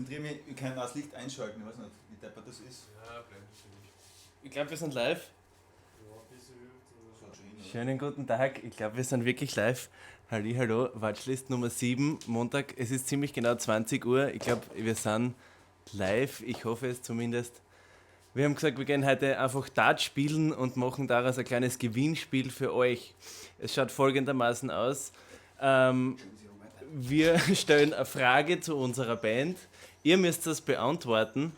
Konzentriere mich, ich kann das Licht einschalten, ich weiß nicht, wie deppert das ist. Ja, blenden finde ich. Ich glaube, wir sind live. Ja, ein bisschen hilft, Schaut schon hin, oder? Schönen guten Tag. Ich glaube, wir sind wirklich live. Halli, hallo, Watchlist Nummer 7, Montag. Es ist ziemlich genau 20 Uhr. Ich glaube, wir sind live. Ich hoffe es zumindest. Wir haben gesagt, wir gehen heute einfach Dart spielen und machen daraus ein kleines Gewinnspiel für euch. Es schaut folgendermaßen aus. Wir stellen eine Frage zu unserer Band. Ihr müsst das beantworten.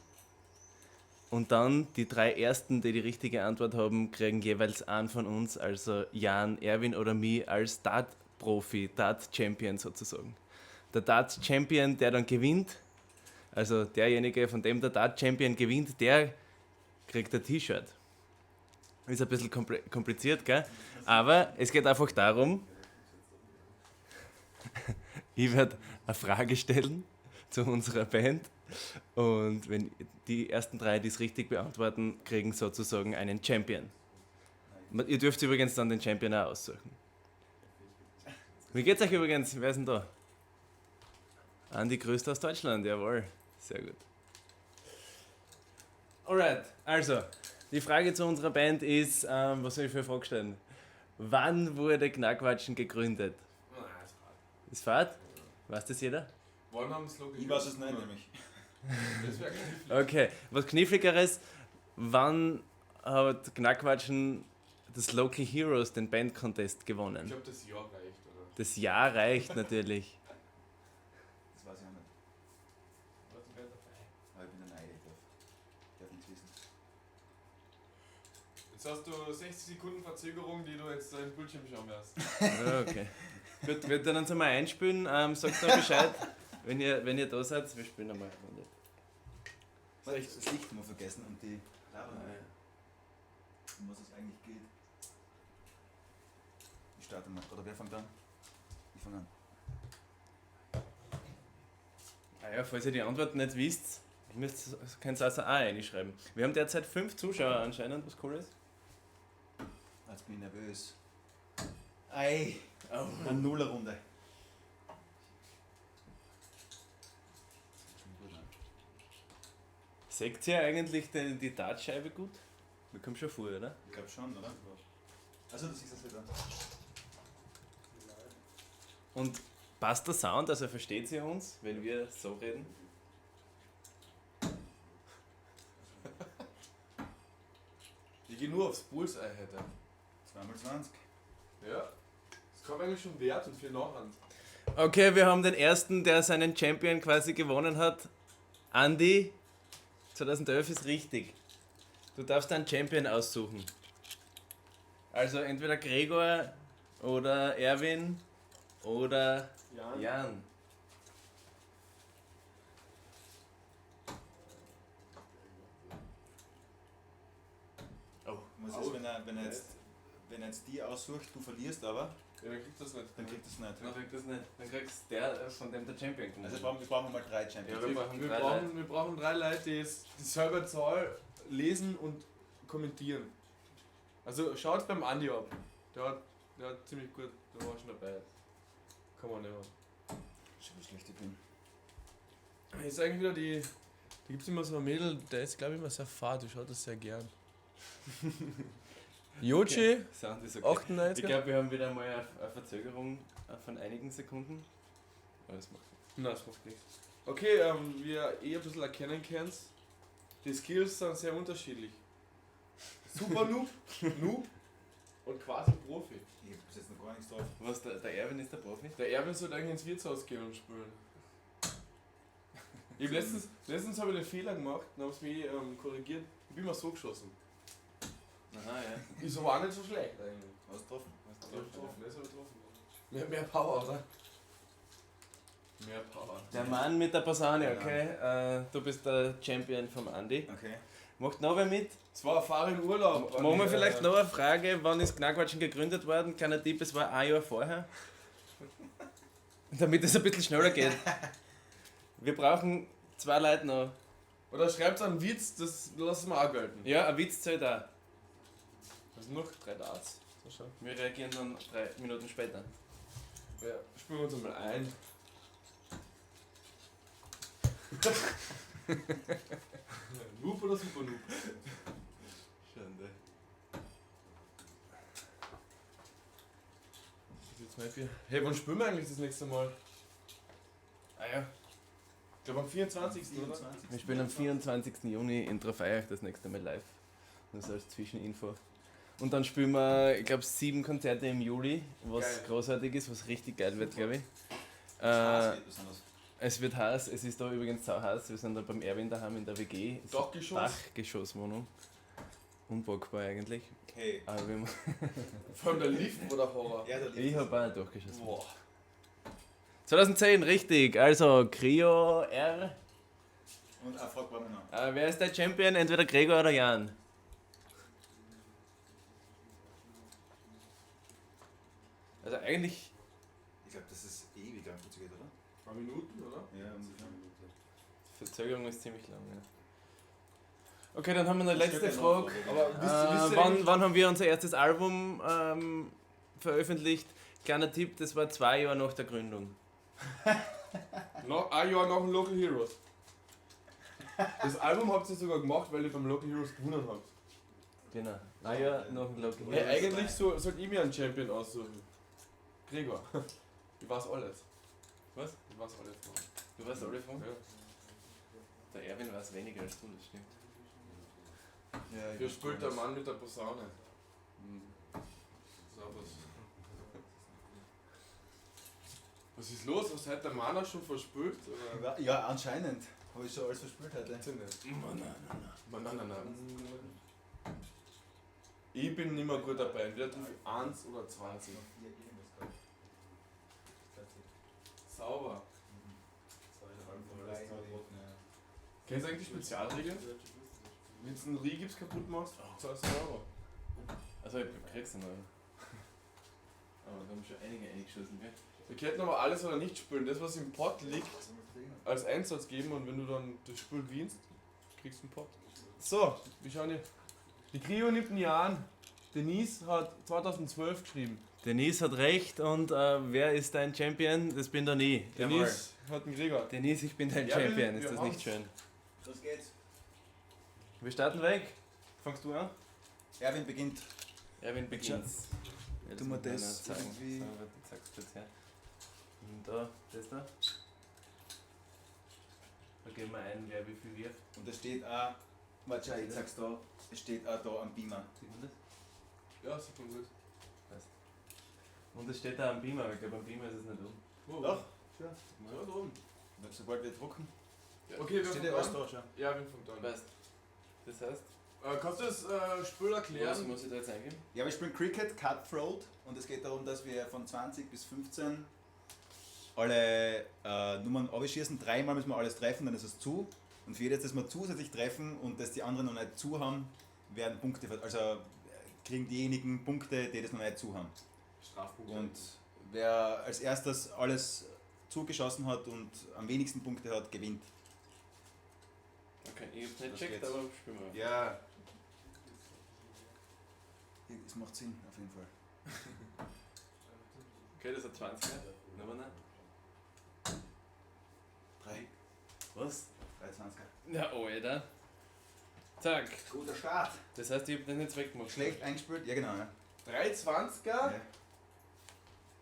Und dann die drei ersten, die die richtige Antwort haben, kriegen jeweils einen von uns, also Jan, Erwin oder mich, als Dart-Profi, Dart-Champion sozusagen. Der Dart-Champion, der dann gewinnt, also derjenige, von dem der Dart-Champion gewinnt, der kriegt ein T-Shirt. Ist ein bisschen kompliziert, gell? Aber es geht einfach darum, ich werde eine Frage stellen zu unserer Band und wenn die ersten drei, die es richtig beantworten, kriegen sozusagen einen Champion. Ihr dürft übrigens dann den Champion auch aussuchen. Wie geht's euch übrigens? Wer ist denn da? Andi grüßt aus Deutschland, jawohl. Sehr gut. Alright, also, die Frage zu unserer Band ist, was soll ich für eine Frage stellen? Wann wurde Knackwatschen gegründet? Nein, ist fad. Ist Fahrt? Weiß das jeder? Wann haben sie logisch? Ich weiß es nicht, nämlich. Das wäre knifflig. Okay, was Kniffligeres, wann hat Knackwatschen das Local Heroes den Band Contest Ich gewonnen? glaube, das Jahr reicht, oder? Das Jahr reicht natürlich. Das weiß ich auch nicht. Warte, wer dabei? Aber ich bin der Neide, ich darf nichts wissen. Jetzt hast du 60 Sekunden Verzögerung, die du jetzt da im Bildschirm schauen wirst. Ja, okay. Gut, wir dann uns einmal einspielen. Sagt dann Bescheid, wenn ihr da seid. Wir spielen einmal eine Runde. Das Licht immer vergessen und die Ladung, um was es eigentlich geht. Ich starte mal. Oder wer fängt an? Ich fange an. Ah ja, falls ihr die Antwort nicht wisst, könnt ihr also auch reinschreiben. Wir haben derzeit 5 Zuschauer anscheinend, was cool ist. Jetzt bin ich nervös. Ei! Eine Nullerrunde. Schon gut an. Seht ihr eigentlich die Dartscheibe gut? Wir kommen schon vor, oder? Ich glaube schon, oder? Also, du siehst das wieder. Und passt der Sound, also versteht ihr uns, wenn wir so reden? Ich gehe nur aufs Bullseye heute. 2x20. Ja. Das kommt eigentlich schon wert und viel Nachhand. Okay, wir haben den ersten, der seinen Champion quasi gewonnen hat. Andi, 2011 ist richtig. Du darfst einen Champion aussuchen. Also entweder Gregor oder Erwin oder Jan. Jan. Oh. Was ist, wenn er jetzt die aussucht, du verlierst aber, Ja, dann kriegt das nicht. dann kriegt das nicht. Dann kriegst du das nicht. Dann kriegst der, von dem der Champion kommt. Also wir brauchen mal 3 Champions. Ja, wir brauchen Wir drei brauchen, wir brauchen 3 Leute, die es dieselbe Zahl lesen und kommentieren. Also schaut beim Andi ab. Der hat ziemlich gut, der war schon dabei. Kann man nicht mehr. Schau, wie schlecht ich bin. Ist eigentlich wieder die. Da gibt es immer so ein Mädel, der ist glaube ich immer sehr fad, die schaut das sehr gern. Jochi, Okay. Sound ist okay. 98. Ich glaube, wir haben wieder mal eine Verzögerung von einigen Sekunden. Aber das macht nichts. Nein, das macht nichts. Okay, wie ihr eh ein bisschen erkennen könnt, die Skills sind sehr unterschiedlich. Super Noob, Noob und quasi Profi. Ich hab bis jetzt noch gar nichts drauf. Was, der Erwin ist der Profi? Der Erwin sollte eigentlich ins Wirtshaus gehen und spielen. Ich hab letztens habe ich den Fehler gemacht, dann haben sie mich korrigiert. Ich bin mal so geschossen. Aha, ja. Ist aber auch nicht so schlecht eigentlich. Hast du getroffen? Hast Ich du hab getroffen, das hab ich getroffen. Mehr Power, oder? Mehr Power. Der Mann mit der Posaune, okay? Du bist der Champion vom Andi. Okay. Macht noch wer mit? Es war eine Fahrt in Urlaub. Machen wir vielleicht noch eine Frage, wann ist Knackwatschen gegründet worden? Kleiner Tipp, es war ein Jahr vorher. Damit es ein bisschen schneller geht. Wir brauchen 2 Leute noch. Oder schreibt einen Witz, das lassen wir auch gelten. Ja, ein Witz zählt auch. Das sind noch 3 Darts. So schön. Wir reagieren dann 3 Minuten später. Ja, spielen wir uns einmal ein. Noob oder Super Noob? Schande. Das ist jetzt mein Bier. Hey, wann spielen wir eigentlich das nächste Mal? Ah ja. Ich glaube am 24. Oder? Wir spielen am 24. Juni in Trofeiach das nächste Mal live. Nur so als Zwischeninfo. Und dann spielen wir, ich glaube, 7 Konzerte im Juli, was Geil. großartig ist, was richtig geil wird, glaube ich. Das wird besonders. Es wird heiß, es ist da übrigens sau heiß. Wir sind da beim Erwin daheim in der WG. Es ist Dachgeschoss? Dachgeschosswohnung. Unpackbar eigentlich. Okay. Aber wir, Vor allem der Lift war der Horror. Ja, der Lift ich ist- habe auch ein Dachgeschoss. Boah. 2010, richtig. Also Creo R. Und eine Frage brauchen wir noch. Wer ist der Champion? Entweder Gregor oder Jan. Also eigentlich, Ich glaube, das ist ewig lang verzögert, oder? Ein paar Minuten, oder? Ja, ungefähr. die Verzögerung ist ziemlich lang, ja. Okay, dann haben wir eine Das letzte wird ja noch Frage. Aber wisst ihr eigentlich- Wann haben wir unser erstes Album veröffentlicht? Kleiner Tipp, das war 2 Jahre nach der Gründung. Noch ein Jahr nach den Local Heroes. Das Album habt ihr sogar gemacht, weil ihr beim Local Heroes gewonnen habt. Genau. Ein Jahr nach dem Local Hey, Heroes. eigentlich sollte ich mir einen Champion aussuchen. Gregor. Ich weiß alles. Was? Ich weiß alles. Mann. Du warst alle von? Ja. Der Erwin weiß weniger als du, das stimmt. Ja, Hier spielt der Mann mit der Posaune. Servus. Was ist los? Was hat der Mann auch schon verspült? Oder? Ja, anscheinend. Habe ich schon alles verspült heute. Weiß ich nicht. Mann, nein, nein, nein. Ich bin nicht mehr gut dabei. Entweder treffe ich 1 oder 20. Sauber. Kennst du eigentlich die Spezialregeln? Wenn du einen Rigips kaputt machst, zahlst du einen Euro. Also ich krieg's einen Euro. Aber da haben schon einige eingeschossen, gell? Wir könnten aber alles oder nicht spielen. Das, was im Pot liegt, als Einsatz geben und wenn du dann das Spiel gewinnst, kriegst du einen Pot. So, wir schauen hier. Die Creo nimmt ein Jahr an. Denise hat 2012 geschrieben. Denise hat recht und wer ist dein Champion? Das bin doch nie. Denise hat einen Gregor. Denise, ich bin dein Ja, Champion, wir ist das haben's. nicht schön? Los geht's. Wir starten weg. Fangst du an? Erwin beginnt. Erwin beginnt. Ja, Tu mir muss man das noch zeigen. irgendwie- So, warte, ich zeig's kurz her. Und da, das da. Da geben wir ein, wer wie viel wirft. Und es steht auch, warte schau, ich zeig's da, es steht auch da am Beamer. Sieht man das? Ja, sieht man gut. Und es steht da am Beamer, aber ich glaube am Beamer ist es nicht oben. Wo? Doch. Ja, da oben. Und sobald wir drucken, Okay, wer steht fängt ja alles an? da schon. Ja, wer fängt an? Weißt. Das heißt, Kannst du das Spiel was erklären? muss ich da jetzt eingeben? Ja, wir spielen Cricket, Cutthroat und es geht darum, dass wir von 20 bis 15 alle Nummern abschießen. Dreimal müssen wir alles treffen, dann ist es zu. Und für jedes, das wir zusätzlich treffen und das die anderen noch nicht zu haben, werden Punkte, also kriegen diejenigen Punkte, die das noch nicht zu haben. Strafpunkte. Und wer als erstes alles zugeschossen hat und am wenigsten Punkte hat, gewinnt. Okay, ich hab's nicht Los gecheckt, geht's. aber spielen wir. Ja. Es macht Sinn, auf jeden Fall. Okay, das ist ein 20er. Nochmal ne? 3. Was? 3,20er. Ja, Alter. Zack. Guter Start. Das heißt, ich hab den jetzt weggemacht. Schlecht eingespielt? Ja, genau. Ja. 3,20er? Ja.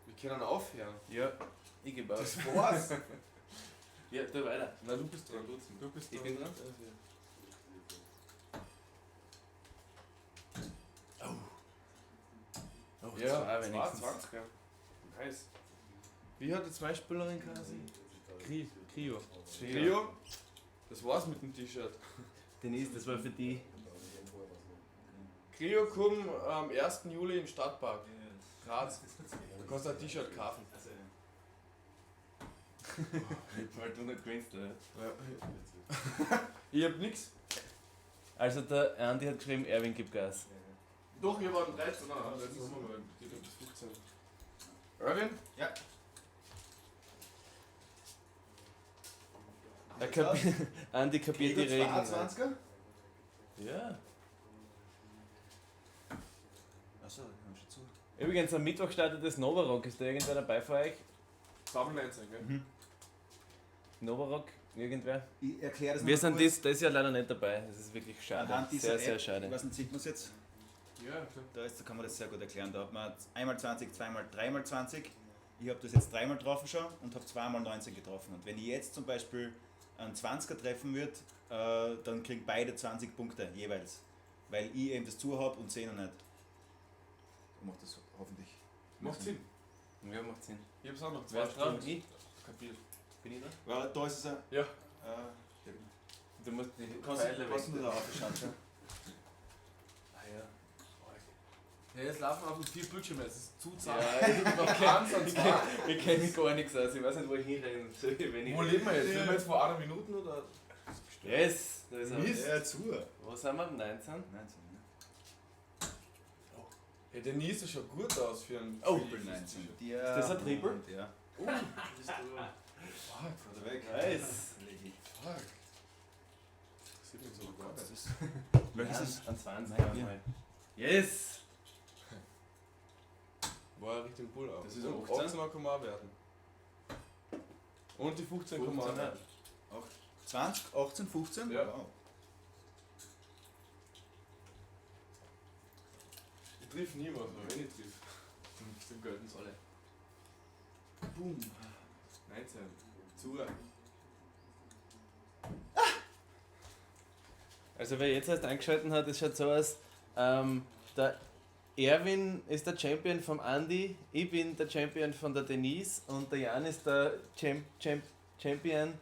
Wir können aufhören. Ja, ich gebe auf. Das war's. Ja, tu weiter. Na, du bist dran. Du bist Ich dran. bin dran? Oh, Ja, zwei wenigstens. 2,20er. Nice. Wie hat die zwei Spielerin quasi? Krio. Krio. Das war's mit dem T-Shirt. Denise, das war für die. Krio komm am 1. Juli in den Stadtpark. Graz. Da kannst du ein T-Shirt kaufen. Weil du nicht gewinnst, oder? Ja. Ich hab nix. Also der Andi hat geschrieben, Erwin gibt Gas. Doch, hier waren 13. Nein, jetzt haben wir mal. Die bis 15. Erwin? Ja. Andi kapiert die Regeln. nicht. 22er? Ja. Achso, ich hab schon zu. Übrigens, am Mittwoch startet das Novarock. Ist da irgendwer dabei für euch? Darf ich 19, gell? Mhm. Novarock Irgendwer? Ich erkläre das Wir noch sind kurz. das Jahr leider nicht dabei. Das ist wirklich schade. Anhand dieser Sehr, sehr App, schade. Ich weiß nicht, sieht man es jetzt? Ja, klar. Da ist, da kann man das sehr gut erklären. Da hat man einmal 20, zweimal, dreimal 20. Ich habe das jetzt dreimal getroffen schon und habe zweimal 19 getroffen. Und wenn ich jetzt zum Beispiel einen 20er treffen würde, dann kriegen beide 20 Punkte jeweils. Weil ich eben das zu habe und 10 noch nicht. So macht das hoffentlich. Macht Sinn. Ja, macht Sinn. Ich hab's auch noch Wer zwei ist dran? Stunden Ich? kapiert. Bin ich dran? Weil da ist es ein. Ja. Ja, genau. Du musst die Kannst, Pfeile kannst du weg. da aufschauen? Schon? Ah ja. Ja, jetzt laufen auf dem 4 Bildschirme, es ist zu zart. Ja, ich Eins und zwei. Ich kenne mich gar nichts aus. Ich weiß nicht, wo ich hinreden soll. Wenn ich Wo leben wir jetzt? Leben wir jetzt vor einer Minute oder? Yes! Da ist er. Mist. Ja, zu. Wo sind wir? 19? 19, ja. Hey, der Denise schaut gut aus für einen. Oh. Triple 19. Ist das ein Triple? Ja. Oh, das ist aber. Fuck, Oder weg. Nice! Legi. fuck. Das sieht man so Oh gar Gott, nicht. das ist. Welches ist? An 20. Nein, wir. einmal. Yes! War ja Richtung Bull auch. Das ist Und 18. 18 kann auch werden. Und die 15 kann auch 15 werden. 20, 18, 15? Ja. Wow. Ich triff nie was, aber wenn ich triff, dann gelten es alle. Boom. 19. Zu. Also wer jetzt erst eingeschaltet hat, es schaut so aus, der Erwin ist der Champion vom Andy, ich bin der Champion von der Denise und der Jan ist der Champion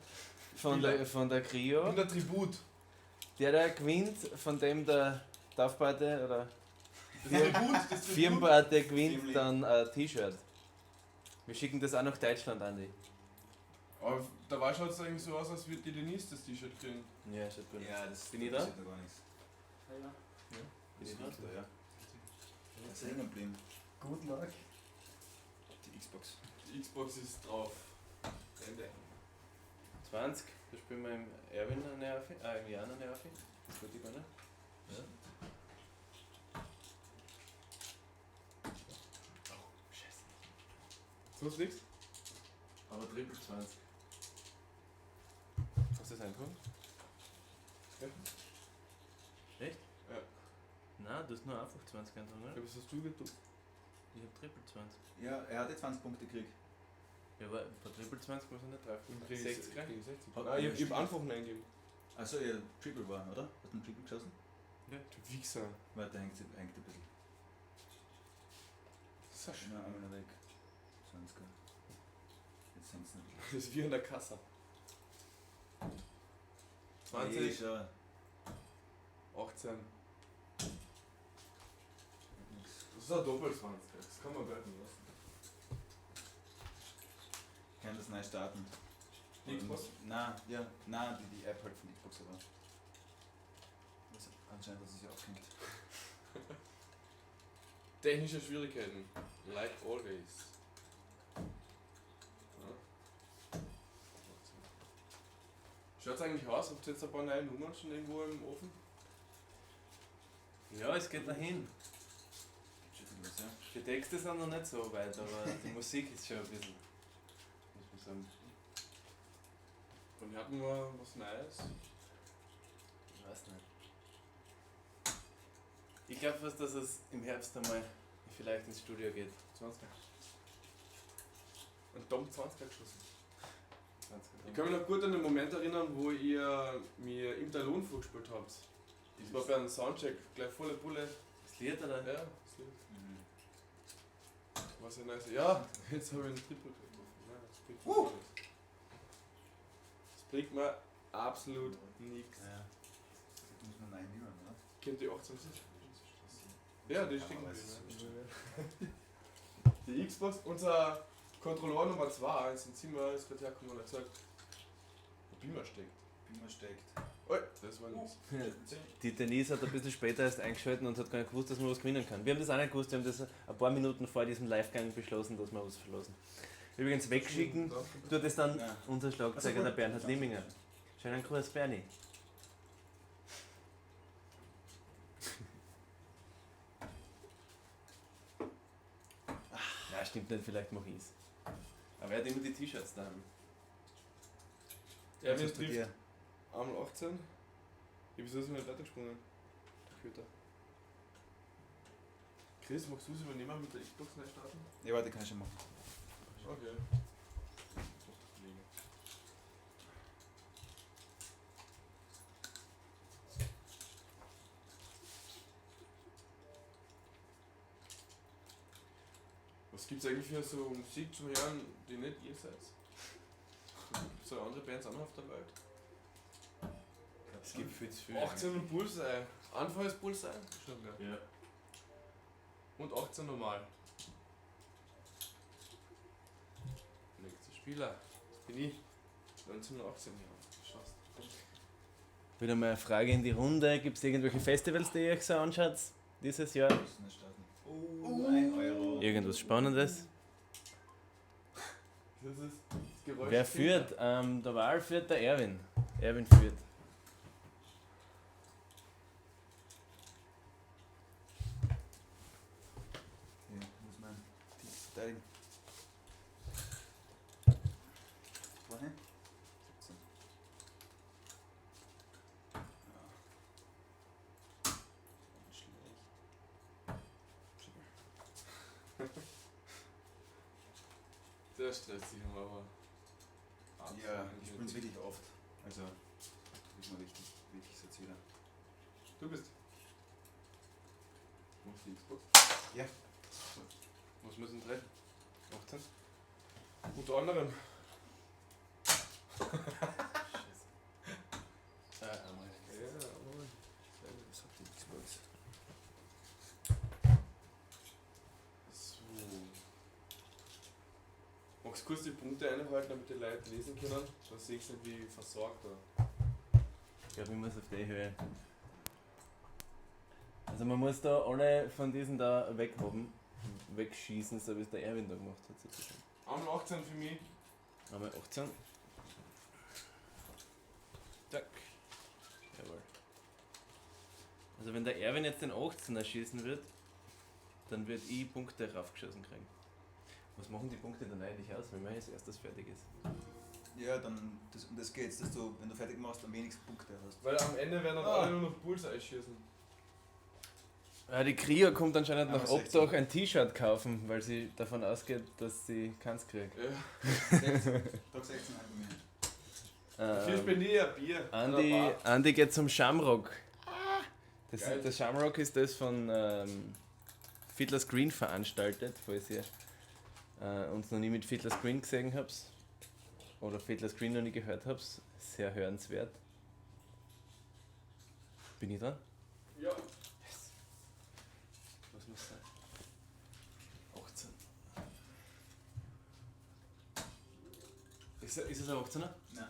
von der Crio. Und der Tribut. Der gewinnt, von dem der Taufpate oder Das Tribut, das Tribut. Firmenpate gewinnt Firmli. dann ein T-Shirt. Wir schicken das auch nach Deutschland, Andi. Aber dabei schaut es eigentlich so aus, als würde die Denise das T-Shirt kriegen. Ja, schaut gut aus. Ja, das Bin ich da? passiert noch gar nichts. Ja. Ist da, ja. Das ist hängen geblieben. Good luck. Die Xbox. Die Xbox ist drauf. Ende. 20, da spielen wir im Erwin eine Affi, im Jan eine Affi. Das wollte ich gar nicht. Ja. Oh, scheiße. Sonst nichts? Aber Triple 20. Hast du das eingeholt? Ja. Echt? Ja. Nein, du hast nur einfach 20 eingetragen, Ja, oder? was hast du getan? Ich hab Triple 20. Ja, er hat eh 20 Punkte gekriegt. Ja, aber bei Triple 20 muss ich nicht treffen. Krieg ich 60 krieg ich 60. Hat- Ah, ich hab einfach eingegeben. Achso, ja, Triple war, oder? Hast du einen Triple geschossen? Du Wichser. Warte, hängt, hängt ein bisschen. Das ist ja schön. Na, einmal noch weg. 20er. Jetzt hängt's noch ein bisschen. Das ist wie an der Kasse. 20, Nee, schon. 18. Nix. Das ist ein Doppel 20, das kann man gelten lassen. Ich kann das neu starten. Die Xbox? Nein, ja, nein, die App halt von Xbox aber. Was, anscheinend hat sie sich aufgehängt. Technische Schwierigkeiten. Like always. Ja. Schaut's eigentlich aus? Habt ihr jetzt ein paar neue Nummern schon irgendwo im Ofen? Ja, es geht dahin. Gibt schon was, ja? Die Texte sind noch nicht so weit, aber die Musik ist schon ein bisschen. Muss man sagen. Und hatten wir was Neues? Ich weiß nicht. Ich glaube fast, dass es im Herbst einmal vielleicht ins Studio geht. 20. Und Dom 20 geschossen. 20. Ich kann mich noch gut an den Moment erinnern, wo ihr mir im Talon vorgespielt habt. Das war bei einem Soundcheck, gleich volle Bulle. Das Lied, oder? Ja, das Lied. Mhm. War sehr nice. Ja, jetzt habe ich einen Triple getroffen. Nein, das bringt mir nichts. Das bringt mir absolut nichts. Ja. Das muss man neu nehmen, oder? Kennt ihr 18? Ja, die stecken Aber es ist geblieben. Die Xbox, unser Controller Nummer 2 ist im Zimmer, ist gerade hergekommen und hat gesagt, wo Beamer steckt. Beamer steckt. Oi, das war nichts. Die Denise hat ein bisschen später erst eingeschaltet und hat gar nicht gewusst, dass man was gewinnen kann. Wir haben das auch nicht gewusst, wir haben das ein paar Minuten vor diesem Livegang beschlossen, dass wir was verlosen. Übrigens wegschicken tut es dann Ja. unser Schlagzeuger, der Bernhard Limminger. Schönen Gruß, Bernie. Ja, stimmt nicht, vielleicht mach ich's. Aber er hat immer die T-Shirts daheim. Erwin Was ist bei trifft dir? einmal 18. Ja, wieso ist er nicht weitergesprungen? Der Köter. Chris, magst du es übernehmen mit der Xbox neu starten? Ja, warte, kann ich schon machen. Okay. Das macht der Kollege. Was gibt's eigentlich für so Musik zum Hören, die nicht ihr seid? Gibt's da andere Bands auch noch auf der Welt? Es gibt viel zu viel. 18 und Bullseye. Anfang ist Bullseye? Schon klar. Ja. Und 18 normal. Nächster Spieler. Das bin ich. 19 und 18, ja. Schaust. Wieder mal eine Frage in die Runde. Gibt es irgendwelche Festivals, die ihr euch so anschaut dieses Jahr? Müssen wir starten. Oh, 1 Euro. Irgendwas Spannendes? Das ist das Geräusch. Wer führt? Der Wahl führt der Erwin. Erwin führt. Ja, muss man Titel verteidigen. Vorhin? 17. Ja. Nicht schlecht. Der stresst sich aber. Ja, ich spiele es wirklich oft. Also, das ist mir wichtig. Wirklich jetzt wieder. Du bist. Machst du die Xbox? Ja. Was müssen wir treffen? 18? Unter anderem. Scheiße. Einmal. Ja, aber. Was hat die Xbox? So. Magst du kurz die Punkte einhalten, damit die Leute lesen können? Dann sehe ich nicht, wie versorgt er. Ich glaube, ich muss auf die Höhe. Also man muss da alle von diesen da weghaben, wegschießen, so wie es der Erwin da gemacht hat sozusagen. Einmal 18 für mich. Einmal 18. Zack. Jawohl. Also wenn der Erwin jetzt den 18er schießen wird, dann wird ich Punkte raufgeschossen kriegen. Was machen die Punkte dann eigentlich aus, wenn man jetzt erst das fertig ist? Ja, dann, das, um das geht's, dass du, wenn du fertig machst, am wenigsten Punkte hast. Weil am Ende werden dann Ah. alle nur noch Bullseye schießen. Ja, die Krio kommt anscheinend nach Einmal 16. Obdach ein T-Shirt kaufen, weil sie davon ausgeht, dass sie keins kriegt. Ja. 16, Tag 16 bei mir. Dafür spende ich ein Bier. Andi, Oder Andi geht zum Shamrock. Das, Geil. der Shamrock ist das von Fiddler's Green veranstaltet, falls ihr uns noch nie mit Fiddler's Green gesehen habt oder Fiddler's Green noch nie gehört habt. Sehr hörenswert. Bin ich dran? Ja. Yes. Was muss sein? 18. Ist es ein 18er? Nein.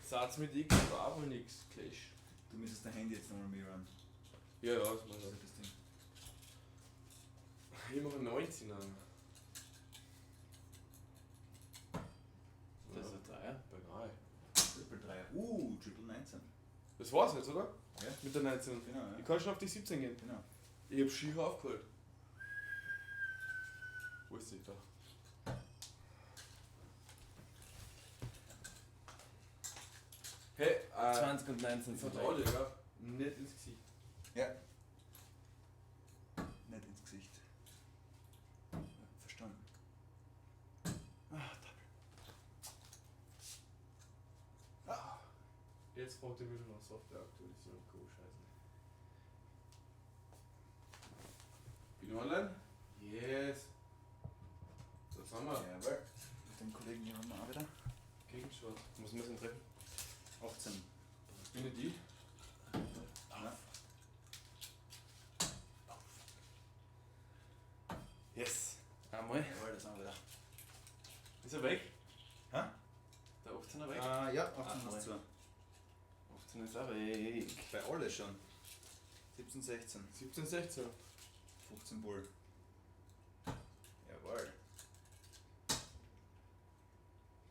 Satz mit X war wohl nix. Clash. Du müsstest dein Handy jetzt nochmal mirrorn. Ja, ja, das mach Das ich. ist das Ding. Ich mache 19er. Das ist ein Dreier. Beinahe. Triple 3. Triple 19. Das war's jetzt, oder? Ja. Mit der 19. Genau, ja. Ich kann schon auf die 17 gehen. Genau. Ich hab schier aufgeholt. Wo ist die da? Hey, 20 und 19 ich sind vertrau weg. dir, gell? Nicht ins Gesicht. Ja. Nicht ins Gesicht. Ja, verstanden. Ah, Double. Jetzt braucht ihr wieder noch Software-Aktualisierung. Go, scheiße. Bin ich online? Yes. Das haben wir. Jawohl. Mit dem Kollegen hier haben wir auch wieder. Gegenshot. Muss man treffen? 18. Bin ich die? Ja. Yes. Einmal. Jawohl, das haben wir wieder. Ist er weg? Hä? Der 18er weg? Ah, ja, 18 Ah, hast du. 18 ist auch weg. Bei alle schon. 17, 16. 17, 16. 15 Bull. Jawohl.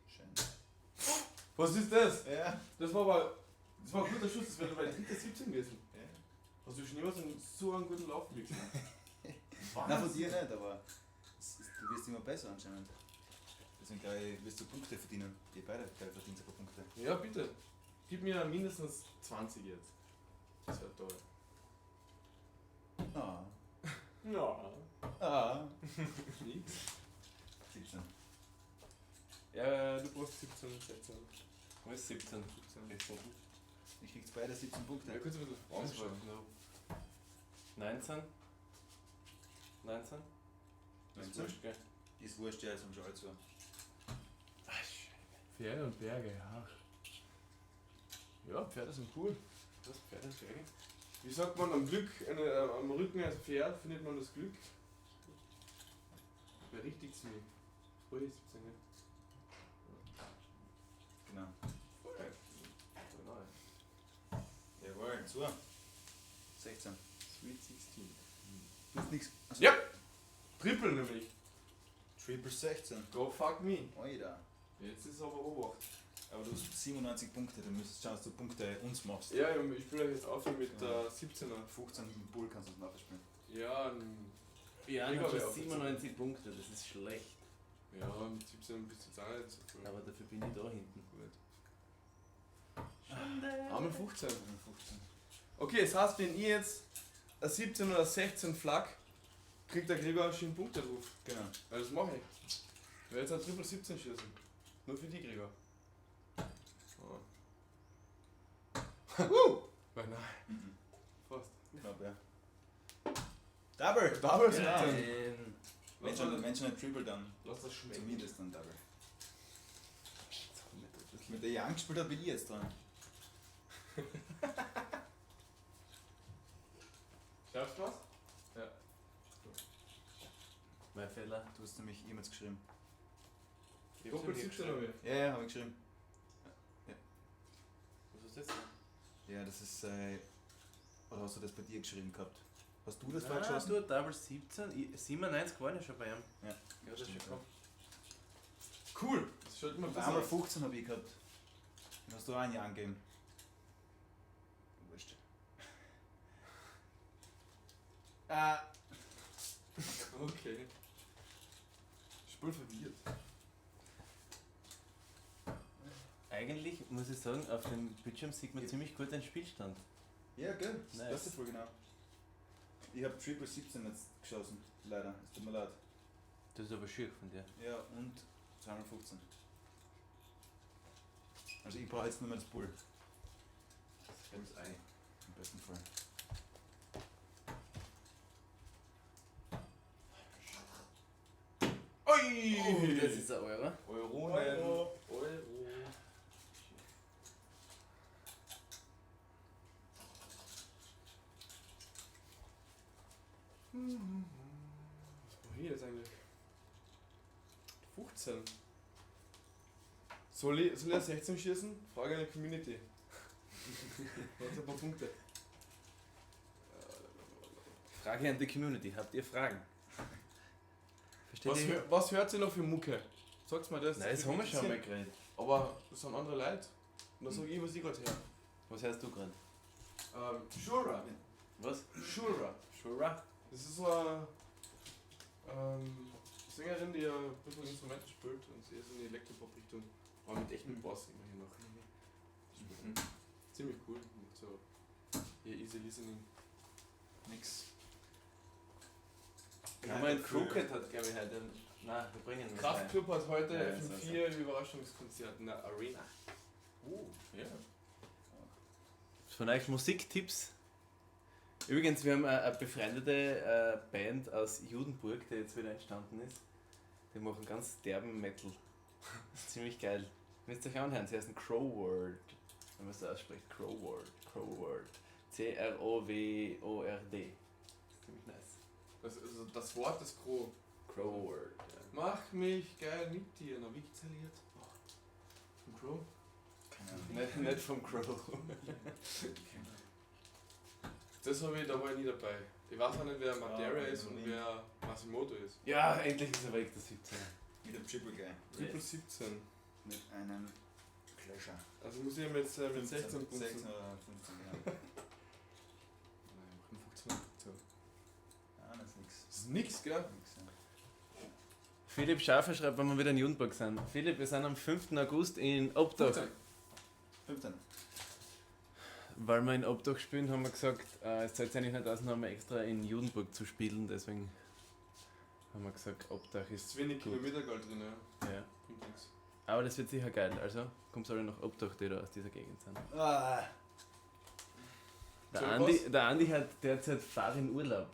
Schön. Was ist das? Ja. Das war aber. Das war ein guter Schuss, das wäre bei dritter 17 gewesen. Ja. Hast du schon jemals so einen guten Lauf gesehen? Nein, von dir nicht, aber du wirst immer besser anscheinend. Deswegen glaube ich, wirst du Punkte verdienen. Ihr beide, glaube ich, verdient ein paar Punkte. Ja, bitte. Gib mir mindestens 20 jetzt. Das wäre toll. Ah. Ja. Ah. Nix. 17. Ja, du brauchst 17, 16. Wo ist 17? 17. Ich krieg's beide 17 Punkte. Ja, kurz ein bisschen Das war rausschauen. knapp. 19? 19? Das ist 19? wurscht, gell? Ist wurscht, ja, ist schon alt so. Ah, Scheiße. Pferde und Berge, ja. Ja, Pferde sind cool. Was? Pferde und Berge? Wie sagt man, am Glück, am Rücken eines Pferd findet man das Glück? Berichtigt's mich. Ui, 17, gell? Genau. Voll. Voll neu. Jawohl, so. 16. Sweet 16. Du hast nix. Achso. Ja! Triple nämlich. Triple 16. Go fuck me. Oida. Jetzt ist aber Obacht. Aber du hast 97 Punkte, du müsstest schauen, dass du Punkte uns machst. Ja, ich spiele euch jetzt auf mit der 17er. 15 mit dem Bull kannst du es nachspielen. Ja, Ja, Ich ich habe hab ja auch 97 Punkte, das ist schlecht. ja, mit 17 bist du jetzt auch nicht so viel. Aber dafür bin ich da hinten. Gut. Einmal 15. 15. Okay, das heißt, wenn ihr jetzt ein 17 oder 16 Flak, kriegt der Gregor schön Punkte drauf. Genau. Ja, das mache ich. Ich werde jetzt ein Triple 17 schießen. Nur für die Gregor. Oh. Nein, Mhm. fast. Knapp, ja. Double! Double 17. Ja. Ähm, Wenn Lass, schon, wenn schon ein Triple, dann lass das schmecken. zumindest dann Double. Mit der Young gespielt hat, bin ich jetzt dran. Schreibst du was? Mein Fehler. Du hast nämlich E-Mails geschrieben. Ich hab's Doppel ihm 17 habe ich. Ja, ja, habe ich geschrieben. Was ist das denn? Ja, das ist. Oder hast du das bei dir geschrieben gehabt? Hast du das Ah, vorgeschossen? du, Double 17, 97 waren ja schon bei ihm. Ja. Ja, das ist schon Stimmt, gekommen. Cool. Das schaut immer Und besser einmal aus. 15 habe ich gehabt. Dann hast du auch ein Jahr angegeben. Wurscht. Ah, Okay. Spül verwirrt. Eigentlich muss ich sagen, auf dem Bildschirm sieht man ziemlich gut den Spielstand. ja, gell? Das Nice. weißt du voll genau. Ich habe Triple 17 jetzt geschossen, leider. Es tut mir leid. Das ist aber schier von dir. Ja, und 215. Also ich brauche jetzt nur mehr das Bull. Das Ei. Im besten Fall. Ui! Oh, das ist ein Euro. Euronen. Euro. Euro. Was brauche ich jetzt eigentlich? 15. Soll ich ein 16 schießen? Frage an die Community. Warte ein paar Punkte. Frage an die Community. Habt ihr Fragen? Versteht Was, ihr? was hört ihr noch für Mucke? Sag's mal das. Nein, das haben wir schon mal geredet. Aber das sind andere Leute. Und da sag ich, was ich gerade höre. Was hörst du gerade? Shura. Was? Shura. Shura? Das ist so eine Sängerin, die ein bisschen Instrumente spielt und sie ist in die Elektropop-Richtung. Aber mit echtem Bass immerhin noch. Mhm. Ziemlich cool. Macht so hier easy listening. Nix. Ja, mein Crooked hat, glaube ich, heute. Nein, wir bringen was rein. Kraftklub hat heute Ja, das FM4 Überraschungskonzert in der Arena. Ja. Von euch Musiktipps? Übrigens, wir haben eine befreundete Band aus Judenburg, die jetzt wieder entstanden ist. Die machen ganz derben Metal. Das ist ziemlich geil. Müsst ihr euch anhören, sie heißen Crowword. Wenn man es so ausspricht, Crowword, Crowword. C-R-O-W-O-R-D. Das ist ziemlich nice. Das, also das Wort ist Crow. Crowword, ja. Mach mich geil mit dir. Na, wie geht's jetzt? Oh. Vom Crow? Keine Ahnung. Nicht vom Crow. Das habe ich, da war ich nie dabei. Ich weiß auch nicht, wer Materia Ah, ist und nie. wer Masimoto ist. Ja, endlich ist er weg, der 17. Mit dem Triple Guy. Triple 17. Mit einem Clasher. Also muss ich mit 16 Punkten. 16 oder 15, genau. Nein, ich mach 15. 15. Ah, das ist nix. Das ist nix, gell? Nix, ja. Philipp Schafer schreibt, wenn wir wieder in Judenburg sind. Philipp, wir sind am 5. August in Obdach. 15. Weil wir in Obdach spielen, haben wir gesagt, es zahlt sich eigentlich nicht aus, noch einmal extra in Judenburg zu spielen. Deswegen haben wir gesagt, Obdach ist Zu wenig gut. Kilometergeld drin, ja. Ja. Bringt nichts. Aber das wird sicher geil. Also kommt alle nach Obdach, die da aus dieser Gegend sind. Ah, Der Soll ich Andi, der Andi hat derzeit Fahr in Urlaub.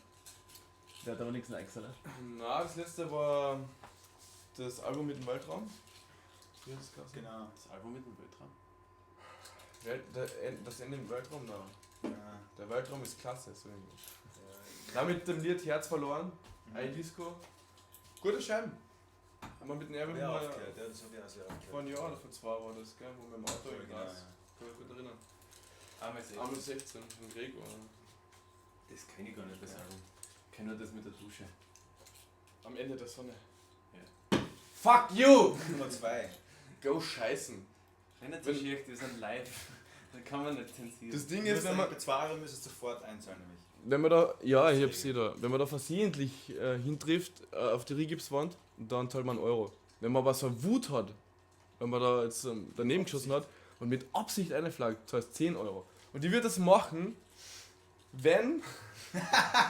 Der hat aber nichts Neues, oder? Na, das letzte war das Album mit dem Weltraum. Wie hat das geheißen? genau. Das Album mit dem Weltraum. Das Ende im Weltraum, na. Ja. Der Weltraum ist klasse, so irgendwie. Da mit dem Lied Herz verloren, Mhm. iDisco. Gute Scheiben. Haben wir mit dem Erwin Ja, mal aufgehört. Ja, das hab ich auch sehr aufgehört. vor einem Jahr oder vor zwei war das, gell, wo wir im Auto Ja, in genau, Graz. ja. Kann mich gut erinnern. Arme 16. Arme 16 von Gregor. Das kenne ich gar nicht, das Ja. Album. Ich kenne nur das mit der Dusche. Am Ende der Sonne. Ja. Fuck you! Nummer 2. Go scheißen. Rennt so schier, die sind live. Da kann man nicht zensieren. Das Ding ist, wenn man, Bei 2 Euro müsstest du sofort einzahlen, nämlich. wenn man da, ja, ich hab's eh da, wenn man da versehentlich hintrifft auf die Rigipswand, dann zahlt man einen Euro. Wenn man aber so eine Wut hat, wenn man da jetzt daneben geschossen hat und mit Absicht eine Flagge, zahlst 10 Euro. Und ich würde das machen, wenn,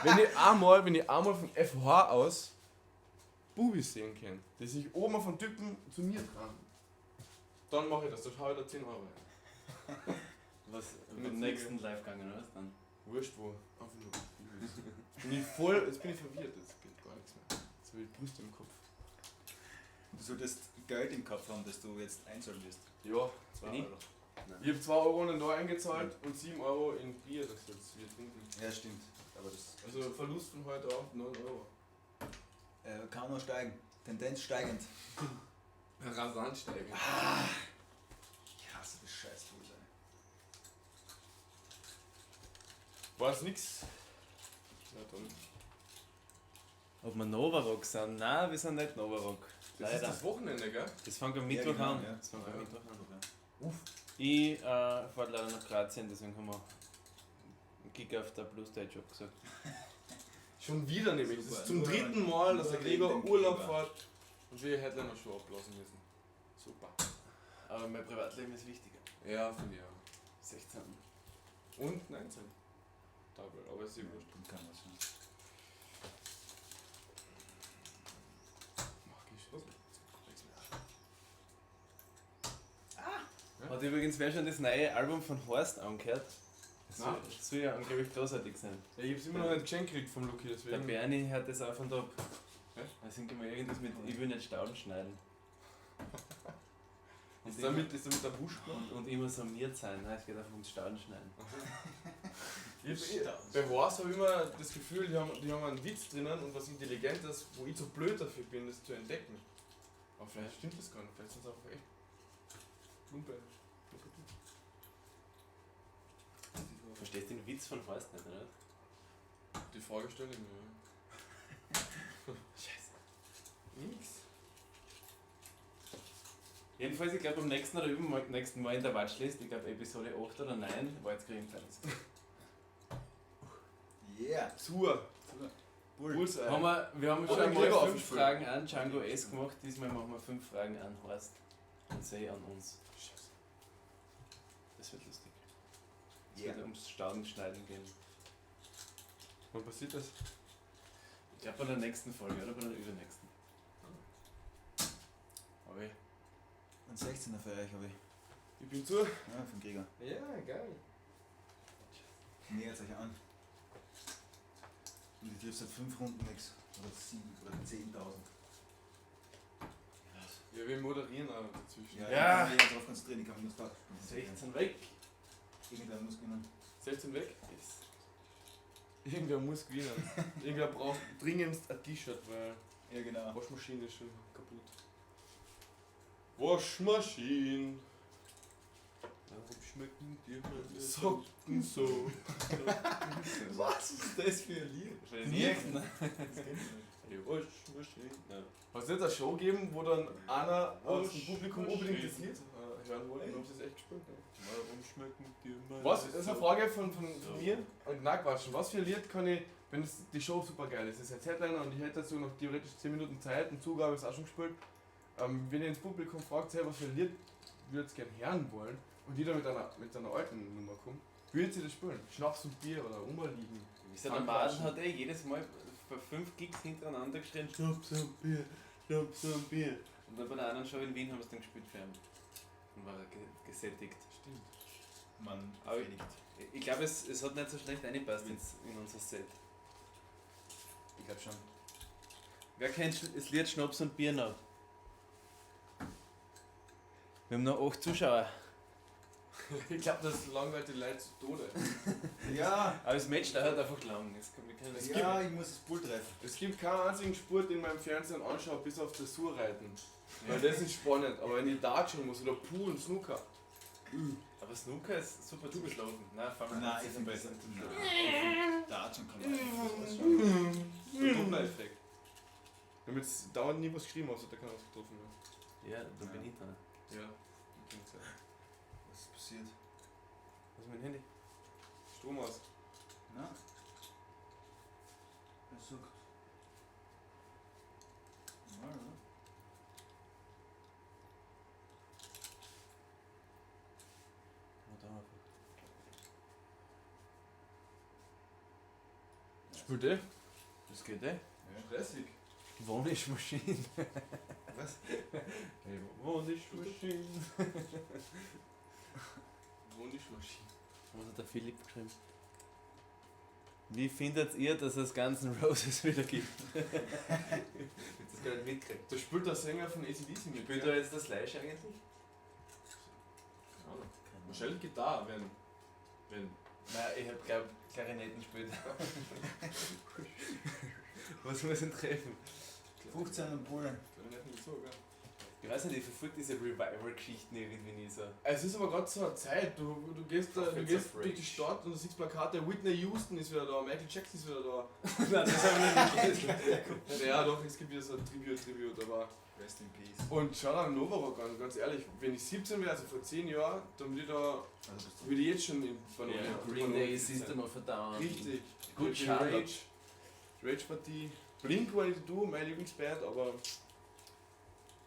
wenn ich einmal vom FH aus Bubis sehen kann, die sich oben auf den Typen zu mir tragen. Dann mache ich das, dann hau ich da 10 Euro rein. Was Mit beim nächsten Live gegangen, oder was dann? Wurscht wo. Einfach nur Bubis. Bin ich voll, jetzt bin ich verwirrt, jetzt geht gar nichts mehr. Jetzt habe ich Brüste im Kopf. Du solltest Geld im Kopf haben, dass du jetzt einzahlen wirst. Ja, 2 Bin ich? Euro. Ich habe 2 Euro in den Neu eingezahlt und 7 Euro in Bier, das jetzt wir trinken. Ja, stimmt. Aber das Also Verlust von heute Abend 9 Euro. kann noch steigen. Tendenz steigend. Rasant steigen. Ich hasse das scheiß Bullseye. War es nix? Na dann. Ob wir Novarock sind? Nein, wir sind nicht Novarock. Das Leider. ist das Wochenende, gell? Das fängt am Mittwoch Ja, genau, an. ja. Das fängt am Ja. Mittwoch an. Ich fahre leider nach Kroatien, deswegen haben wir einen Gig auf der Blue Stage abgesagt. Schon wieder nämlich. Das Super. ist zum Nur- dritten Mal, dass nur der Gregor wegen dem Urlaub Gregor. fährt und wir Headliner Show abblasen müssen. Super. Aber mein Privatleben ist wichtiger. Ja, finde ich auch. 16. Und 19. Double, aber ist eh wurscht. Kann was sein. Mach geschossen. Nichts mehr. Hat übrigens wer schon das neue Album von Horst angehört? Das Nein. soll ja angeblich großartig sein. Ja, ich hab's immer noch nicht geschenkt gekriegt vom Luki, Der deswegen. Bernie hört das auf und ab. Hä? Da singt immer irgendwas mit Ich will nicht Stauden schneiden. Und Ist damit, ist damit der Busch gemacht? und immer so miert sein. Nein, es geht einfach ums Stauden schneiden. Bei Horst habe ich immer das Gefühl, die haben einen Witz drinnen und was Intelligentes, wo ich zu blöd dafür bin, das zu entdecken. Aber vielleicht stimmt das gar nicht, vielleicht sind es einfach echt plumpe. plumpe Typen. Verstehst du den Witz von Horst nicht, oder? Die Frage stelle ich mir. Ja. Scheiße. Nix. Jedenfalls, ich glaube, beim nächsten oder übernächsten Mal in der Watchlist, ich glaube Episode 8 oder 9, war jetzt kriegen Yeah. Zur. Bull. Bullseye. Haben wir haben Oder schon mal Gregor 5 aufgespielt. Fragen an Django S gemacht, diesmal machen wir 5 Fragen an Horst und See an uns. Scheiße. Das wird lustig. Es Yeah. wird ums Staudenschneiden gehen. Wann passiert das? Ich glaube bei der nächsten Folge oder bei der übernächsten. Okay. Ein 16er für euch habe ich. Ich bin zu. Ja, vom Gregor. Ja, geil. Nähert euch an. Und ich triff seit 5 Runden nichts. Oder 7 oder 10.000. Ja, wir moderieren auch dazwischen. Ja, Ja. ich kann mich darauf konzentrieren, ich kann mich nur da. 16 weg. Irgendwer muss gewinnen. 16 weg. Yes. Irgendwer muss gewinnen. Irgendwer braucht dringendst ein T-Shirt, weil Ja, genau. Waschmaschine ist schon kaputt. Waschmaschine. Warum schmecken dir meine Socken so. Was ist das für ein Lied? Nicht? Die Waschmaschine. Hast du nicht eine Show gegeben, wo dann einer aus dem Publikum unbedingt das Lied hören wollte? Und haben sie es echt gespielt? Ne? Warum schmecken dir meine Was? Das ist eine Frage von mir. Und na Quatsch. Was für ein Lied kann ich Wenn es die Show super geil ist, es ist jetzt Headliner und ich hätte dazu noch theoretisch 10 Minuten Zeit und Zugabe ist auch schon gespielt. Wenn ihr ins Publikum fragt, hey, was für ein Lied würdet ihr gerne hören wollen und jeder mit einer alten Nummer kommt, würdet ihr das spielen? Schnaps und Bier oder Umliegen. Wieso, der Maden hat jedes Mal bei 5 Gigs hintereinander geschrien, Schnaps und Bier, Schnaps und Bier. Und dann bei der anderen Show in Wien haben sie es dann gespielt für ihn. Und war er gesättigt. Stimmt. Man Aber befriedigt. ich glaube, es hat nicht so schlecht reingepasst in unser Set. Ich glaube schon. Wer kennt das Lied Schnaps und Bier noch? Wir haben noch 8 Zuschauer. Ich glaube, das langweilt die Leute zu Tode. Ja, aber das Match dauert einfach lang. Ja, ich muss das Bull treffen. Es gibt keinen einzigen Sport, den man im Fernsehen anschaut, bis auf Dressurreiten. Weil das ist spannend. Aber wenn ich Dart muss oder Pool und Snooker. Aber Snooker ist super zu beschlafen. Nein, vor allem Nein, ich ist finde besser. Dart schon kann man einfach. Der Doppler-Effekt. Damit es dauernd nie was geschrieben hast, da kann was getroffen werden. Ja, da bin ich dran. Ja. Was ist passiert? Was ist mit dem Handy? Strom aus. Na? Er sagt. Ja, oder? Spielt eh? Das geht eh. Ja. Stressig. Wohnischmaschine. Was? Hey, Wohnischmaschine. Wohnischmaschine. Was hat der Philipp geschrieben? Wie findet ihr, dass es Guns N' Roses wieder gibt? Ich hab das gar nicht mitgekriegt. Da spielt der Sänger von AC/DC mit. Spielt da jetzt das Slash eigentlich? Keine Ahnung. Wahrscheinlich Gitarre, wenn. Nein, ich hab glaub Klarinetten gespielt. Was muss ich treffen? 15 und Bullen. Klarinetten so, gell? Ich weiß nicht, ich verfolge diese Revival-Geschichten irgendwie nie so. Es ist aber gerade so eine Zeit, du gehst, da, du gehst durch die Stadt und du siehst Plakate, Whitney Houston ist wieder da, Michael Jackson ist wieder da. Nein, das habe ich nicht gelesen. Ja doch, es gibt wieder so ein Tribute, aber... Rest in Peace. Und schau dir Novarock an, ganz ehrlich, wenn ich 17 wäre, also vor 10 Jahren, dann würde ich da... Also würde ich jetzt schon in Banone. Ja, Green Day, System of a Down. Richtig. Gut, Charlotte. Rage Partie. Blink-182, meine Lieblingsband, aber...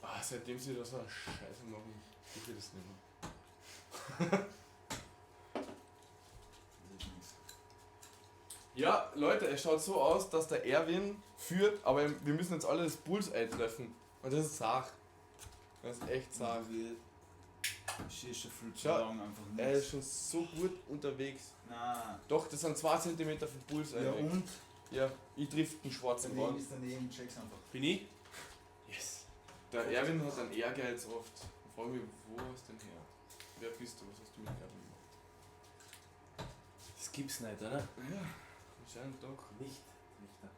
Ah, seitdem sie da so eine Scheiße machen, ich will das nicht mehr. Ja, Leute, es schaut so aus, dass der Erwin führt, aber wir müssen jetzt alle das Bullseye treffen. Und das ist zach. Das ist echt zach. Schau, einfach er ist schon so gut unterwegs. Nein. Doch, das sind 2 cm vom Bullseye. Ja, und? Ja, ich triff den schwarzen Daneben Ball. ist daneben, check's einfach. Bin ich? Yes. Der Erwin hat einen Ehrgeiz oft. Ich frage mich, wo hast du denn her? Wer bist du? Was hast du mit Erwin gemacht? Das gibt's nicht, oder? Ja, anscheinend doch. Nicht. Nicht da.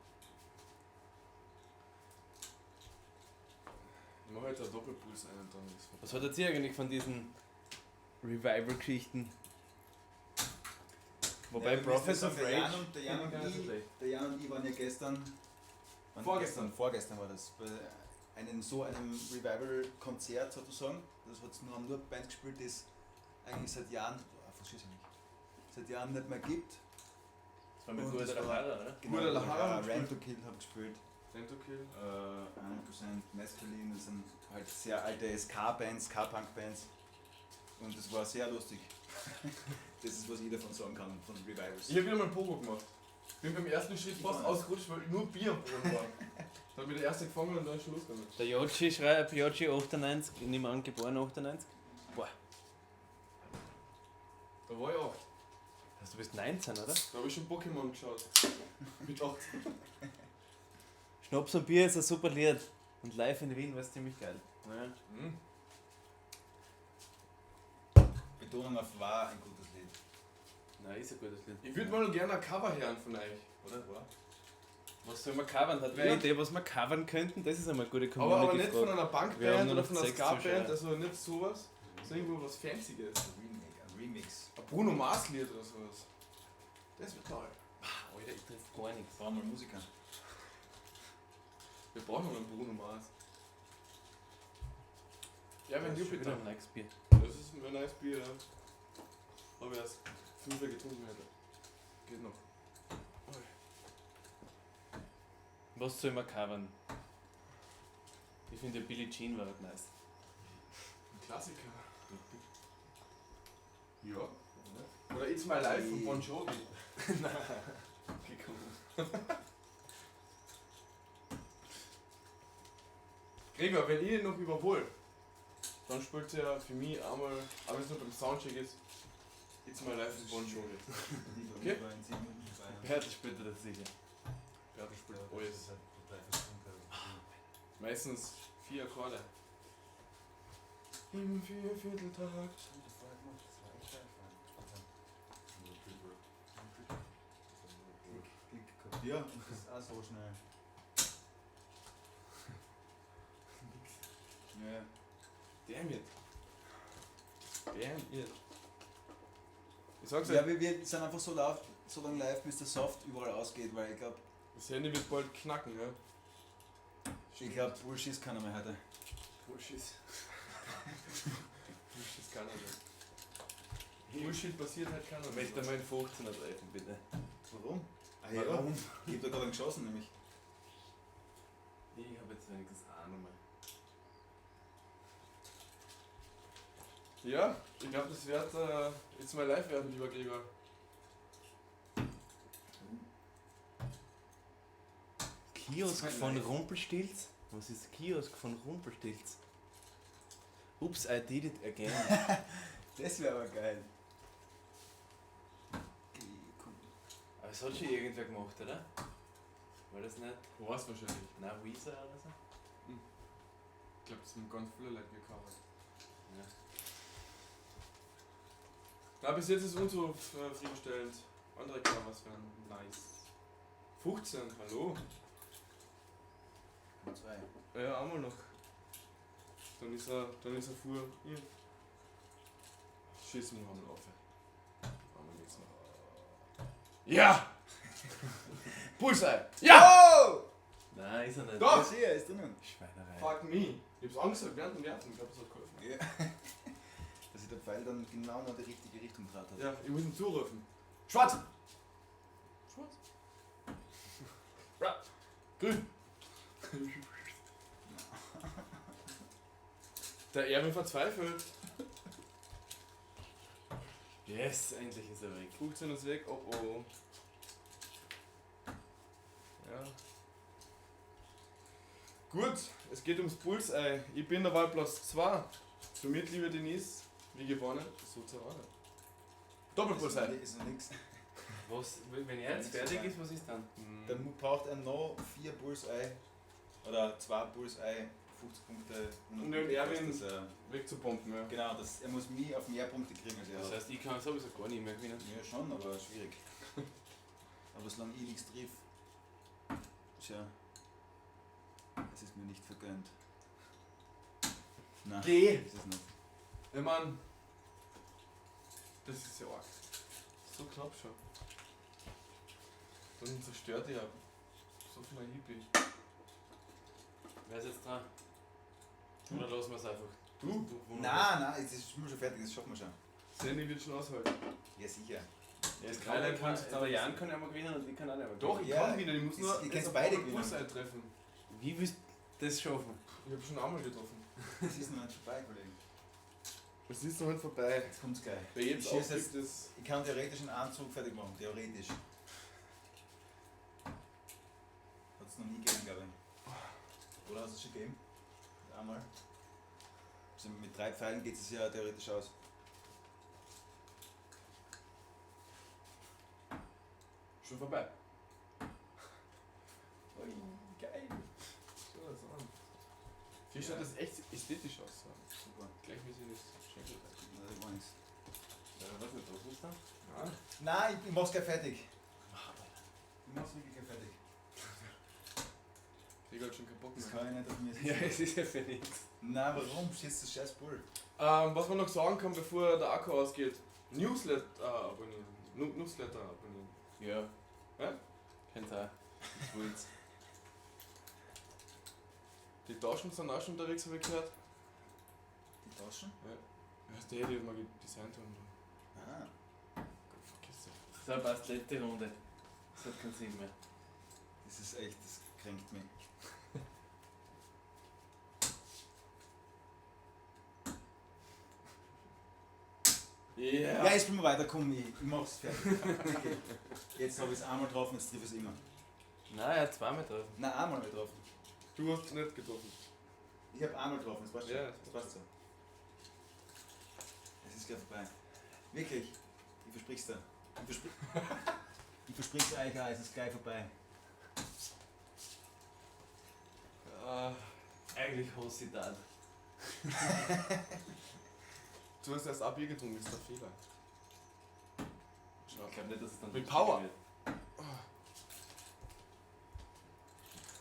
Ich mache jetzt einen Doppelpuls ein und dann ist vorbei. Was hat ihr eigentlich von diesen Revival-Geschichten? Wobei Ja, wir Prophets müssen of sagen, der Rage. Jan und, der Jan finde ich gar und nicht so ich, schlecht. der Jan und ich waren ja gestern. Wann Vorgestern. Vorgestern war das. Bei einem Revival-Konzert sozusagen. Das hat nur, haben nur Bands gespielt, die es eigentlich seit Jahren, oh, verstehe ich nicht, seit Jahren nicht mehr gibt. Das war mit Und das war- Guadalajara, oder? Genau, Guadalajara haben Rent to Kill haben gespielt. Rent to Kill. 100% Mescaline, das sind halt sehr alte Ska-Bands, Ska-Punk-Bands. Und das war sehr lustig. Das ist, was ich davon sagen kann, von Revivals. Ich habe wieder mal Pogo gemacht. Bin beim ersten Schritt Ich fast auch. ausgerutscht, weil nur Bier am Boden war. Dann hat mich der erste gefangen und dann ist schon losgegangen. Der Jochi schreibt, Jochi 98, ich nehme an, geboren 98. Boah. Da war ich 8. Also du bist 19, oder? Da habe ich schon Pokémon geschaut. Mit 8. Schnaps und Bier ist ein super Lied. Und live in Wien war es ziemlich geil. Ja. Mhm. Betonung auf war ein gutes Lied. Nein, ist ein gutes Lied. Ich würde mal gerne ein Cover hören von euch. Oder? War? Was soll man covern? Hat wer Ja. eine Idee, was wir covern könnten? Das ist einmal eine gute Aber nicht Community-Frage. von einer Wir haben Punkband nur oder noch von einer sechs Ska-Band, Zuschauer. also nicht sowas. Sondern irgendwo was Fancyes. Ein Remake, ein Remix. Ein Bruno Mars Lied oder sowas. Das wird toll. Alter, ich triff gar nichts. Brauchen wir Musiker. Wir brauchen noch einen Bruno Mars. Ja, wenn Das ist schon Jupiter. wieder ein neues Bier. Das ist ein nice Bier, ja. Habe ich erst 5 getrunken heute. Geht noch. Ui. Was soll man covern? Ich finde Billie Jean war halt nice. Ein Klassiker. Ja. Oder It's My Life von Bon Jovi. Gekommen. Gregor, wenn ich ihn noch überhole, dann spielt er für mich einmal, aber wenn es nur beim Soundcheck ist, It's My Life von Bon Jovi. Okay. Bertel spielt er das sicher. Bertel spielt alles. Meistens 4 Akkorde. Im Viervierteltakt. Ja, und das ist auch so schnell. Ja. Damn it. Damn it. Ich sag's Ja, euch, wir sind einfach so, laut, so lange live, bis der Soft überall ausgeht, weil ich glaube, das Handy wird bald knacken, ja? Bullshit keiner mehr heute. Bullshit. Bullshit keiner mehr. Bullshit passiert halt keiner Ich möchte mehr. mal einen 15er treffen, bitte. Warum? Ah, ja. Warum? Ich hab da gerade einen geschossen, nämlich. Ich habe jetzt wenigstens eine Nummer. Ja, ich glaube, das wird It's My Life werden, lieber Gregor. Kiosk von Rumpelstilz? Was ist Kiosk von Rumpelstilz? Oops, I did it again. Das wäre aber geil. Aber es hat schon irgendwer gemacht, oder? War das nicht? War's wahrscheinlich. Na, Weezer oder so? Ich glaube, das haben ganz viele Leute gecovert. Ja. Na, bis jetzt ist unzufriedenstellend. Andere Covers wären nice. 15, hallo? 2. Ja, einmal noch. Dann ist er fuhr. Hier. Schießen wir einmal auf. Einmal geht's noch. Ja! Bullseye! Ja! Oh! Nein, ist er nicht. Doch! Ja, sicher, ist drinnen. Schweinerei. Fuck me! Ich hab's angesagt während dem Werfen. Ich glaub, das hat geholfen. Ja. Dass sich der Pfeil dann genau noch die richtige Richtung draht hat. Ja, ich muss ihn zurufen. Schwarz! Schwarz. Ra. Grün. Der Erwin verzweifelt. Yes, endlich ist er weg. 15 ist weg, oh oh. Ja. Gut, es geht ums Bullseye. Ich bin der Wahlplatz 2. Somit, liebe Denise, wie gewonnen, so zerronnen. Doppelbullseye. Ist noch nix. Was, wenn er jetzt fertig ist, was ist dann? Dann braucht er noch 4 Bullseye oder 2 Bullseye, 50 Punkte. 100 Und den Punkte, Erwin- dass er, Wegzupumpen, ja. genau, das, er muss mich auf mehr Punkte kriegen als er. Das heißt, ich kann sowieso gar nicht mehr gewinnen. Ja, schon, aber schwierig. Aber solange ich nichts triff, tja, es ist mir nicht vergönnt. Nein, Geh! ist es nicht. Ich mein, das ist ja arg. So knapp schon. Dann zerstört ihr ja so viel Hippie. Wer ist jetzt dran? Oder lassen wir es einfach? Du? Nein, nein, es ist schon fertig, das schaffen wir schon. Sandy wird schon aushalten. Ja, sicher. Ja, es kann kann, kann, der Jan kann ja mal gewinnen und ich kann auch nicht mehr Doch, ich Ja, kann gewinnen, ich muss nur ihr könnt jetzt auf beide einen gewinnen. Bullseye treffen. Wie willst du das schaffen? Ich habe schon einmal getroffen. Es ist noch nicht vorbei, Kollegen. Es ist noch nicht vorbei. Jetzt kommt's gleich. Wer jetzt Ich schieß aufgibt, ist... Ich kann theoretisch einen Anzug fertig machen, theoretisch. Hat es noch nie gegeben, glaube ich. Oder hast du es schon gegeben? Einmal. Also mit 3 Pfeilen geht es ja theoretisch aus. Schon vorbei. Ui, geil. Schau das an. Hier schaut das echt ästhetisch aus. So. Super. Gleichmäßiges Schenkelteil. Das ist gar nichts. Ja, was nicht, was ist da? Ja. Nein, ich mach's gleich fertig. Ich mach's wirklich gleich fertig. Gregor hat schon keinen Bock Das mehr. kann ich nicht auf mir Ja, es ist ja für nichts. Nein, warum schießt das scheiß Bull? Was man noch sagen kann, bevor der Akku ausgeht: Newsletter abonnieren. Newsletter abonnieren. Ja. Ja? Kenn's auch. Das will's. Die Taschen sind auch schon unterwegs, habe ich gehört. Die Taschen? Ja, das ist die, die wir gedesignt haben. Ah. Gott, vergiss das. So, passt, letzte Runde. Das hat keinen Sinn mehr. Das ist echt das Kränkt mich. Yeah. Ja, jetzt spielen wir weiter, komm, ich mach's fertig. Okay. Jetzt habe ich es einmal getroffen, jetzt triff ich es immer. Nein, er hat zweimal getroffen. Nein, einmal hab ich getroffen. Du hast nicht getroffen. Ich habe einmal getroffen, das passt schon. Ja, das passt so. Es ist gleich vorbei. Wirklich, ich versprich's dir. Ich versprich's euch auch, es ist gleich vorbei. Eigentlich hasse ich das. Du hast erst ein Bier getrunken, ist der Fehler. Ich glaube nicht, dass es dann Mit Power. wird.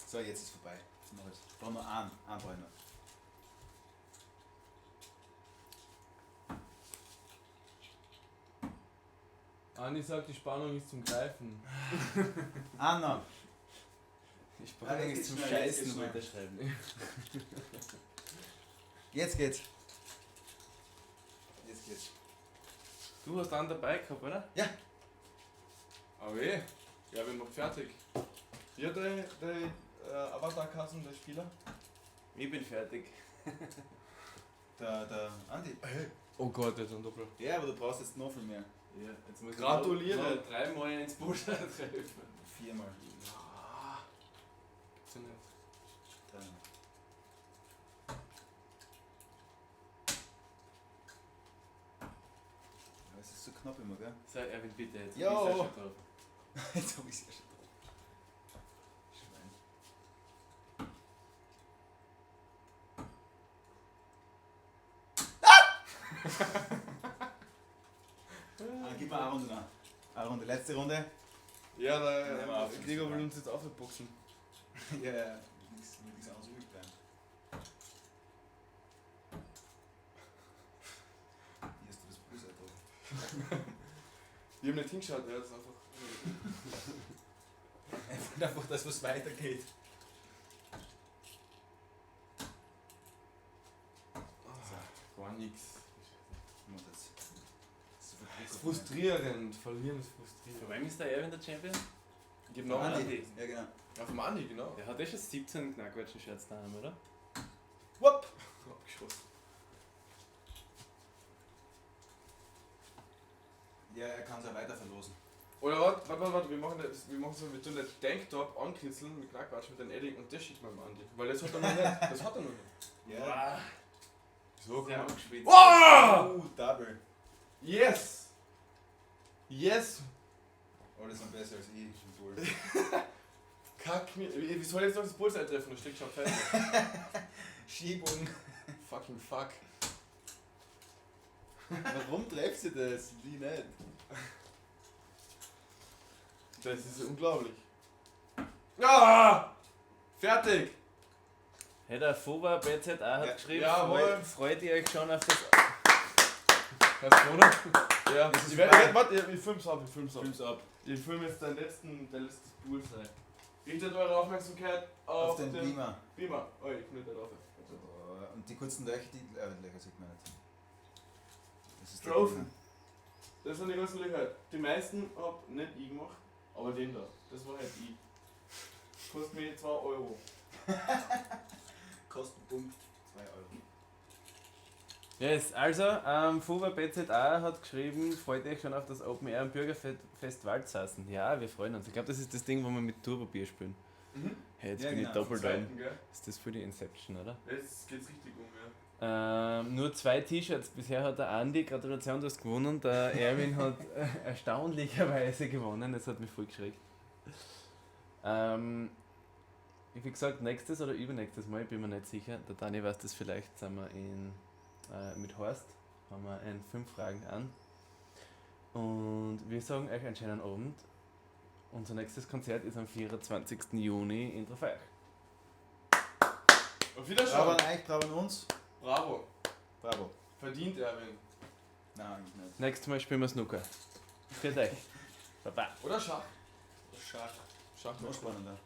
So, jetzt ist vorbei. Jetzt mach ich's. Ich brauch nur einen. Einen brauch ich noch. Andi sagt, die Spannung ist zum Greifen. Einen noch. Die Spannung jetzt ist zum geht's schnell, jetzt Scheißen, geht's wollte er schreiben. Jetzt geht's. Jetzt geht's. Du hast einen dabei gehabt, oder? Aber eh, ja, wir machen fertig. Ja, der Avatar-Kassen, der Spieler. Ich bin fertig. Der Andi. Oh Gott, der ist ein Doppel. Ja, aber du brauchst jetzt noch viel mehr. Ja, jetzt muss ich Gratuliere. noch dreimal ins Bullseye treffen. Viermal. Gibt's ja nicht. Dreimal. Aber es ist so knapp immer, gell? So, Erwin, bitte, jetzt Jo. hab ich's ja schon getroffen. Jetzt hab ich's ja schon drauf. Schwein. Ah! Gib mir eine Runde noch. Eine Runde, letzte Runde. Ja, Nehmen wir der auf. Gregor will uns jetzt aufboxen. Ja, ja, nichts anderes übrig bleiben. Hier hast du das Bullseye drauf. Ich hab nicht hingeschaut, ja, das ist einfach. Er wollte einfach, dass was weitergeht. So, Gar nix. ich mach das. Das ist so viel Druck Das ist auf mir. frustrierend, verlieren ist frustrierend. Von wem ist der Erwin der Champion? Gib noch Andi. einen. Ja, genau. Ja, vom Andi, genau. Der hat eh schon 17 Knackwatschen-Shirts daheim, oder? Wupp! Abgeschossen. Ja, er kann es ja weiter verlosen. Oder warte, warte, warte, wir machen das, wir machen so, wir tun das Tanktop ankritzeln mit Knackwatsch mit den Edding und das schickt man dem Andi. Weil das hat er noch nicht. Das hat er noch nicht. Ja. So, Sehr komm. angeschwitzt. Oh! Double. Yes! Yes! Alle sind besser als ich im Bull. Kack mir. Wie soll ich jetzt noch das Bullseye treffen? Das steckt schon fest. Schiebung. Fucking fuck. Warum trefft sie das? Die nicht. Das ist unglaublich. Ah! Fertig! Hey, der Fuba BZA hat Ja. geschrieben, Jawohl. freut ihr euch schon auf das... Hast du, oder? Ja. Es ist Ich werd, vorbei. warte, ich film's ab, ich film's ab. Film's ab. Ich film jetzt dein letztes Bullseye. Richtet eure Aufmerksamkeit auf, Auf den Beamer. Beamer. Oh, ich bin nicht drauf. So, und die kurzen Löcher, die Löcher sieht man nicht. Das ist der Trophy. Beamer. Das sind die ganzen Löcher. Die meisten hab nicht ich gemacht, aber den da. Das war halt ich. Kostet mir 2 Euro. Kostenpunkt 2 Euro. Yes, also, Fuba BZA hat geschrieben, freut ihr euch schon auf das Open Air am Bürgerfest Waldsassen? Ja, wir freuen uns. Ich glaube, das ist das Ding, wo wir mit Turbobier spielen. Mhm. Hey, jetzt Ja, bin ich genau. doppelt down. Zweiten, gell? Ist das für die Inception, oder? Jetzt geht's richtig um, ja. Nur 2 T-Shirts. Bisher hat der Andi, Gratulation, du hast gewonnen. Der Erwin hat erstaunlicherweise gewonnen. Das hat mich voll geschreckt. Wie gesagt, nächstes oder übernächstes Mal, ich bin mir nicht sicher. Der Dani weiß das vielleicht, sind wir mit Horst, haben wir ein 5 Fragen an. Und wir sagen euch einen schönen Abend. Unser nächstes Konzert ist am 24. Juni in Trofeiach. Auf Wiedersehen. Bravo an euch, bravo an uns. Bravo. Bravo. Verdient, Erwin. Nein, eigentlich nicht. Nächstes Mal spielen wir Snooker. Für euch. Baba. Oder Schach. Schach. Schach Noch spannender.